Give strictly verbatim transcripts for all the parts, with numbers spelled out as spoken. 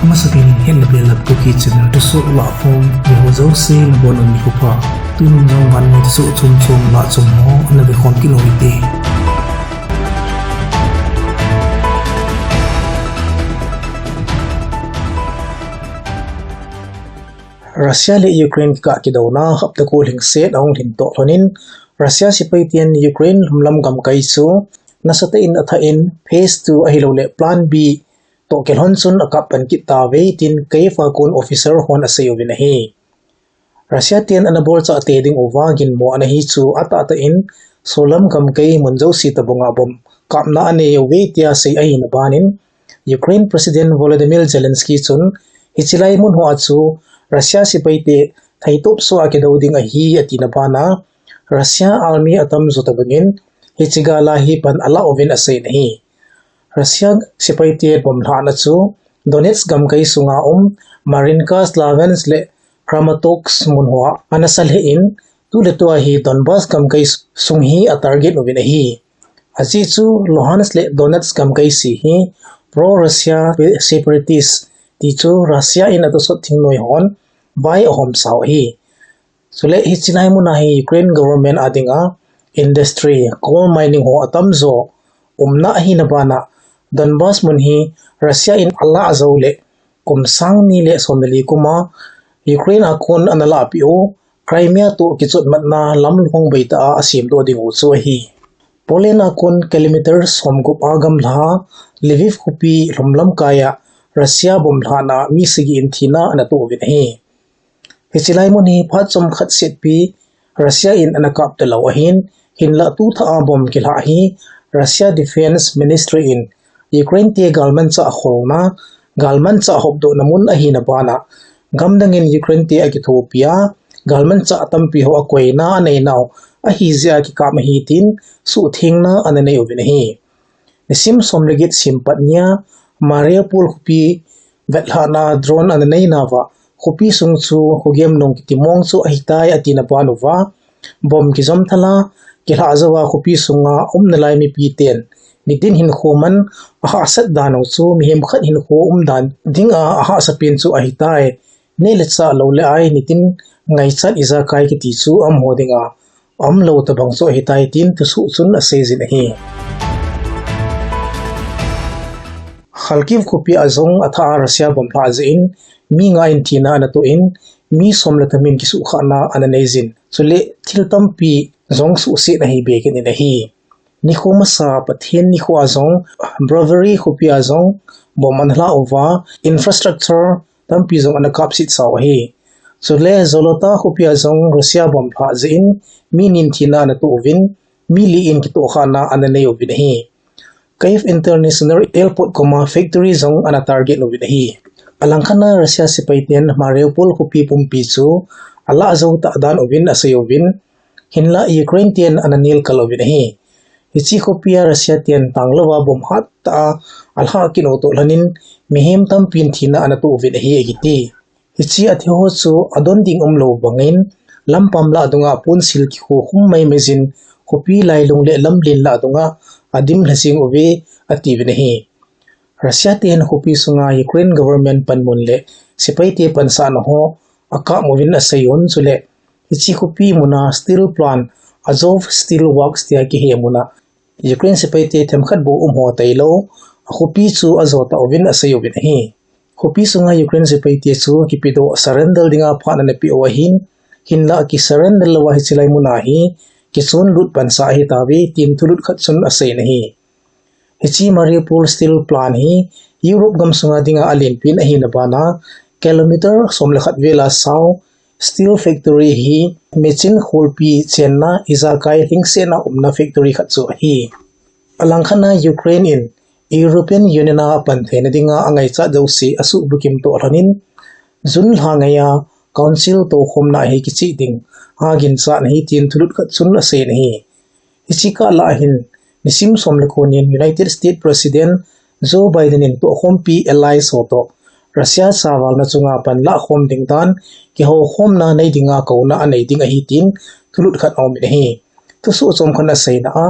Amasapen in Hetna Belap Kuki channel thusoh lahkhom, miho jouse nabonun nikho pha. Tuni jong vannoi thusoh chomchom lahchom ho ana vekhom kit u hite. Russia le Ukraine kikah kidouna hapta ko lhingset ahung lhin toh lhonin, Russia sepaiten Ukraine lhumlam gamkai chu nasatah in athah in, phase two ahilouleh plan B toh kilhon chun akap pan kit tauve tin Kyiv a kon officer hon asei uvin ahi. Russia ten ana bolchah tei ding uva ginmo ana hi chu atahtah in, solam gamkai mun jouse tobanga bomb kapna anei uve tia asei ahina banin, Ukraine President Volodymyr Zelensky chun, hiche lai mun hoa chu Russia sepaite theitop soh a kidou ding ahi atina bana, Russia army atamjo tobangin hiche gala hi pan alah uvin aseiyin ahi. Russia sepaite bomb lhahna chu Donetsk gamkai sunga um Marinka, Slavyansk le Kramatorsk mun hoa ana sa lheh in, tuletua hi Donbas gamkai sung hi atarget uvin ahi. Ajeh chu Luhansk le Donetsk gamkai se hi pro-Russia separatist ti chu Russia in atosot thingnoi hon vai ahomsau ahi. Chule hiche lai muna hi Ukraine government a dinga industry, coal mining ho atamjo umna ahina bana, Donbas mun hi Russia in alah jou le kum sang ni le som le li kuma Ukraine a kon ana lahpeh u Crimea toh kichotmatna lamlhong beitah a asemdoh ding u chu ahi. Poland a kon kilometer somgup a gamla Lviv khopi lhumlam kaiya Russia bomb lhahna mi sagi in thina ana toh uvin ahi. Hiche lai mun hi phat chomkhat setpi Russia in ana kap talou ahin, hinlah tuthah a bomb kilhah hi Russia Defense Ministry in Ukraine te galmanchah kholna, galmanchah hopdohna mun ahina bana, gamdangin Ukraine te akithopia, galmanchah tampi ho akoina aneinau ahijeh a kikap ahi tin suhthengna ana nei uvin ahi. Nisim som le get simpat nia Mariupol khopi vetlhahna drone ana neinauva, khopi sung chu khogem nung kitimong chu ahitai atina banuva, bomb kijom thala kilhah jouva khopi sunga umnalai mipiten nitin hinkho man ahahsat dan u chu mihem khat hinkho umdan dinga ahahsapen chu ahitai. Neh le chah lou le ai nitin ngaichat ijakai kiti chu amaho dinga umlou tobang chu ahitai tin thusoh chun aseijin ahi. Kharkiv khopi a jong athah a Russia bomb lhah jeh in mi nga in thina ana toh in, mi som le thum in kisuhkhahna ana neijin, chule thil tampi jong suhset ahi bekin ahi. Nikho masa Pathen nikho a jong Brovary khopi a jong bomb ana lhah uva, infrastructure tampi jong ana kapsitsau ahi. Chule Zolota khopi a jong Russia bomb lhah jeh in mi ni in thina ana toh uvin, mi li in kitohkhahna ana nei uvin ahi. Kyiv International Airport koma factory jong ana target uvin ahi. Alangkhat a Russia sepaiten Mariupol khopi pumpi chu alah jou tah dan uvin asei uvin, hinlah Ukraine ten ana nelkal uvin ahi. Hiche khopia Russia ten tanglouva bomb hattah a alhah kit u toh lhonin mihem tampin thina ana toh uvin ahi akiti. Hiche athiho chu adon ding umlou bangin, lampam lah dunga ponsil kikhokhum maimai jin, khopi lailung le lamlen lah dunga adim lha jing uve atiuvin ahi. Russia ten khopi sunga Ukraine government panmun le sepaite pansahna ho akap uvin asei un, chule hiche khopi muna steel plant, Azov Steel Works tia kihe muna Ukraine sepaite themkhat bou um ho tailou, akhopi chu ajotah uvin asei uvin ahi. Khopi sunga Ukraine sepaite chu kipedoh surrender dinga phat ana peh u ahin, hinlah kisurrender louva hiche lai muna hi kichonlut pansah ahitauve tin thulut khat chun aseiyin ahi. Hiche Mariupol Steel Plant hi Europe gamsunga dinga alenpen ahina bana, kilometer som le khat vela sao Steel Factory hi machine kholpi chenna, ijakai lhingsetna umna factory khat chu ahi. Alangkhat a Ukraine in European Union a apan theina dinga angaichat jouse asuhbukim toh lhonin, June lha ngeiya Council toukhomna hi kicheh ding aginchat ahi tin thulut khat chun aseiyin ahi. Hiche kah lah a hin, nisim som le ko nin United States President Joe Biden in toukhompi allies ho toh Russia savalna chunga pan lahkhom ding dan kihoukhomna nei dinga kouna anei ding ahi tin thulut khat aumin ahi. Thusoh chomkhat in aseina a,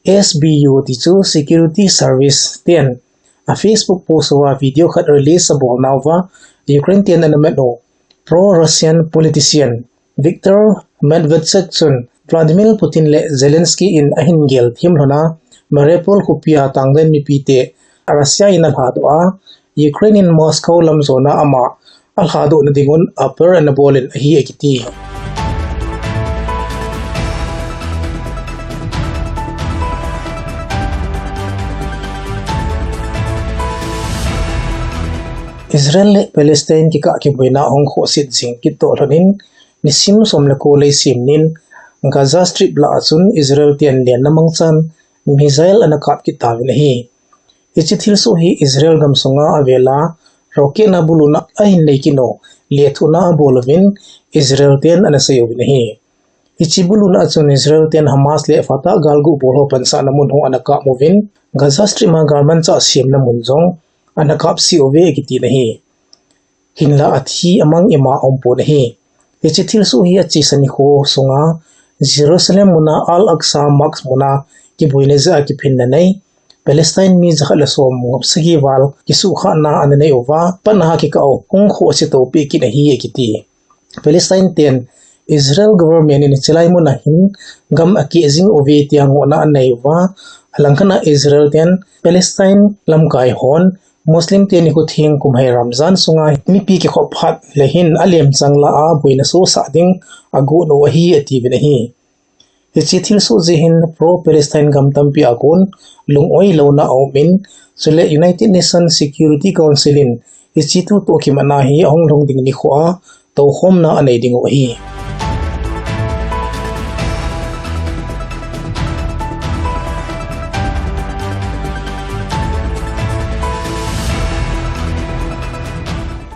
S B U ti chu Security Service ten a Facebook post uva video khat release abol nauva, Ukraine ten ana met u pro-Russian politician Viktor Medvedchuk chun Vladimir Putin le Zelensky in ahin gel thim lhona Mariupol khopia tangden mipite Russia in alhadoh a, Ukraine in Moscow lam jona ama alhadoh na dingun apel ana bolin ahi akiti. Israel le Palestine kikah kiboina ahung khohset jing kit toh lhonin, nisim som le ko lei sim nin Gaza Strip lah a chun Israel ten lenna mangchan missile ana kap kit tauvin ahi. Hiche thilsoh hi Israel gamsunga avela rocket na buluna ahin nei kit u lethuhna abol uvin Israel ten ana sei uvin ahi. Hiche buluna a chun Israel ten Hamas le Fatah galgu bol ho pansahna mun ho ana kap uvin Gaza Strip a galmanchah semna mun jong ana kap sih uve akitin ahi. Hinlah athi amang ima aumpon ahi. Hiche thilsoh hi achesa nikho sunga Jerusalem muna Al-Aqsa Mosque muna kiboina jeh a kiphinna nei Palestine mi jakhat le som sagi val kisuhkhahna ana nei uva, patna kikah u hung khohse tohpeh kit ahi akiti. Palestine ten Israel government in chulai muna hin gam akeh jing uve tia ngohna anei uva, alangkhat a Israel ten Palestine lamkai hon Muslim te nikho theng kum hai Ramzan sunga mipi kikhop phat le hin alemchang lah a boina sosah ding agot u ahi atiuvin ahi. Hiche thilsoh jeh hin pro-Palestine gam tampi a kon lung-oi louna aumin, chule United Nations Security Council in hiche thu toh kimatna hi ahung lhung ding nikho a toukhomna anei ding u ahi.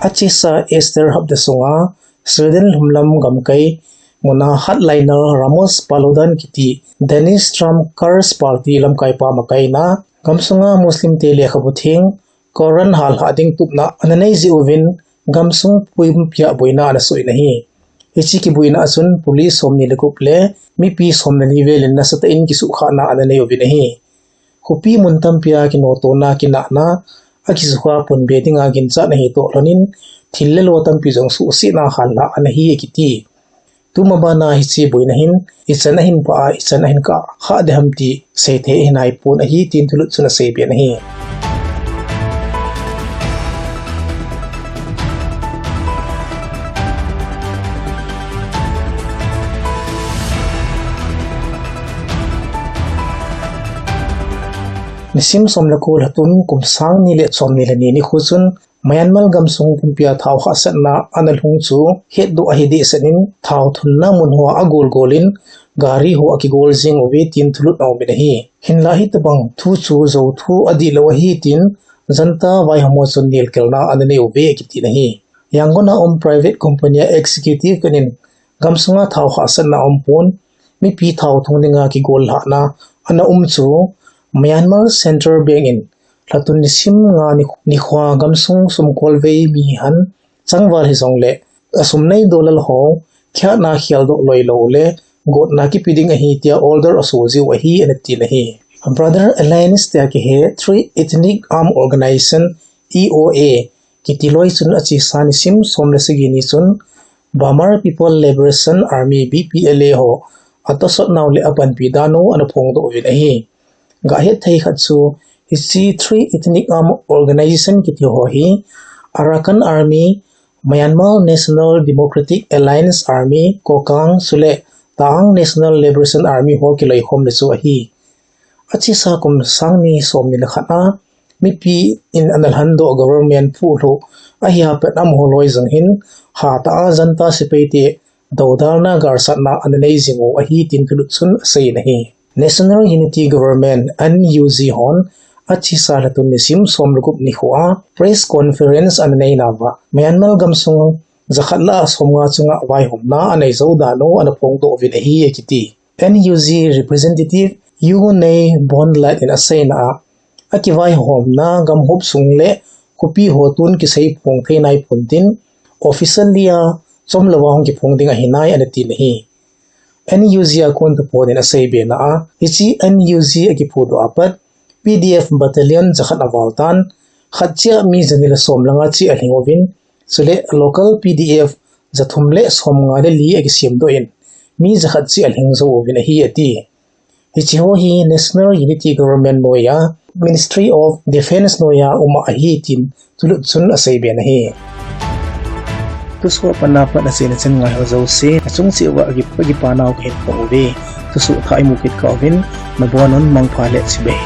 Achesa Easter hapta sunga Sweden lhumlam gamkai muna hardliner Rasmus Paludan kiti Donald Trump Kurds Party lamkaipa makaina gamsunga Muslim te lekhabu theng Quran hallhah ding tupna ana nei jeh uvin gamsung puipumpia boina ana soh in ahi. Hiche kiboina a chun police somni le gup le mipi somni le li velin nasatah in kisuhkhahna ana nei uvin ahi. Khopi mun tampia kinotona kinahna akisukha punbe dinga ginchat ahi toh lhonin thil le lo tampi jong suhsetna hallhah ana hi akiti. Tuma bana hiche boina hin ichan ahin pha a ichan ahin kah khah ding ham ti seithei ahi naipon ahi tin thulut chun aseiben ahi. Nisim som le ko lhatun kum sang ni le somni le ni nikho chun Myanmar gamsung pumpia thao hahsatna ana lhung chu hetdoh ahi dehset in thao thunna mun hoa agolgol in gari ho akigol jing uve tin thulut aumin ahi. Hinlah hitobang thu chu jou thu adihlou ahi tin Janta vaihom ho chun nelkelna ana nei uve akitin ahi. Yangon a um private company a executive khat in gamsunga thao hahsatna aumpon, mipi thao thung dinga kigollhahna ana um chu Myanmar Central Bank in lhatun nisim nga ni, nikhoa gamsung sumkolvei mi hihen changval hijongle asum nei dolal ho khiatna kheldoh loilou le gotna kipe ding ahi tia order aso jiu ahi anatin ahi. Brother Alliance tia kihe Three Ethnic Armed Organization, E O A, kiti loi chun achesa nisim som le sagi ni chun Burma People Liberation Army, B P L A, ho atosot nau le apanpi dan u ana phongdoh uvin ahi. Gahet thei khat chu hiche Three Ethnic Armed Organization kiti ho hi Arakan Army, Myanmar National Democratic Alliance Army, Kokang, chule Ta'ang National Liberation Army ho kiloikhomna chu ahi. Achesa kum sang ni somni le khat a mipi in ana lhandoh government phuhlhuh ahia pat amaho loi jong hin hatah a Janta sepai te dodalna galsatna ana nei jing u ahi tin thulut chun aseiyin ahi. National Unity Government, N U G, hon achesa lhatun nisim som le gup nikhoa press conference ana neinauva Myanmar gamsung jakhat lah a somnga chunga vaihomna anei jou dan u ana phongdoh uvin ahi akiti. N U G representative U Nay Bonlat in aseina a, akivaihomna gamhop sung le khopi ho tun kiseiphong thei naipon tin, officially a chomlouva hung kiphong ding ahinai anatin ahi. N U G a kon thuphon in aseibe na a, hiche N U G akiphudoh a pat, P D F battalion jakhat aval tan, Khat cheh a mi jani le som le nga cheh alhing uvin, chule local P D F jathum le somnga le li akisemdoh in, mi jakhat cheh alhing jou uvin ahi ati. Hiche ho hi National Unity Government noiya, Ministry of Defence noiya um ahi tin thulut chun aseiben ahi. Thusoh panna pat aseina chan ngai ho jouse, achung cheh uva kipa nau kahin phong uve. Thusoh thah imu kit kah uvin, nabonun mangpha le chibai.